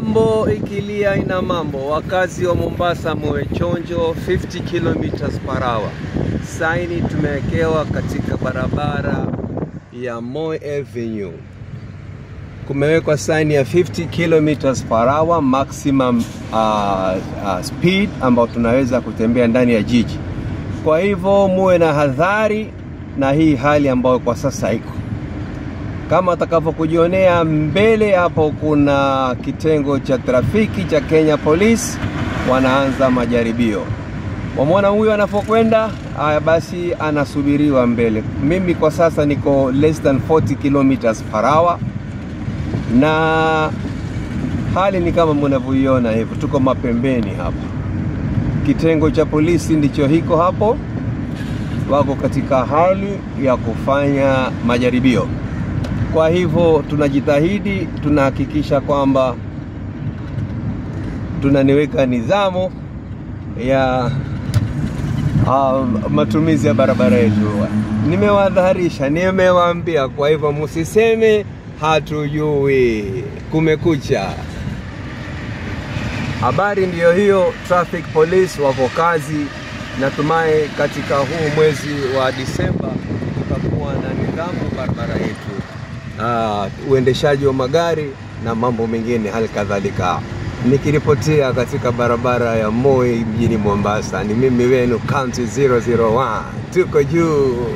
Mitambo ikilia ina mambo. Wakazi wa Mombasa muwe chonjo, 50 km per hour. Saini tumewekewa katika barabara ya Moi Avenue. Kumewekwa saini ya 50 km per hour maximum speed ambao tunaweza kutembea ndani ya jiji. Kwa hivyo muwe na hadhari na hii hali ambayo kwa sasa iko. Kama utakavyokujionea mbele hapo, kuna kitengo cha trafiki cha Kenya Police wanaanza majaribio. Wamwona huyu anapokwenda, haya basi anasubiriwa mbele. Mimi kwa sasa niko less than 40 km per hour na hali ni kama mnavyoiona hivyo, tuko mapembeni hapa. Kitengo cha polisi ndicho hiko hapo, wako katika hali ya kufanya majaribio. Kwa hivyo tunajitahidi, tunahakikisha kwamba tunaniweka nidhamu ya matumizi ya barabara yetu. Nimewadharisha, nimewaambia, kwa hivyo msiseme hatujui. Kumekucha. Habari ndiyo hiyo, traffic police wako kazi. Natumai katika huu mwezi wa Disemba tutakuwa na nidhamu barabara yetu, uendeshaji wa magari na mambo mengine hali kadhalika. Nikiripotia katika barabara ya Moi mjini Mombasa, ni mimi wenu County 001. Tuko juu.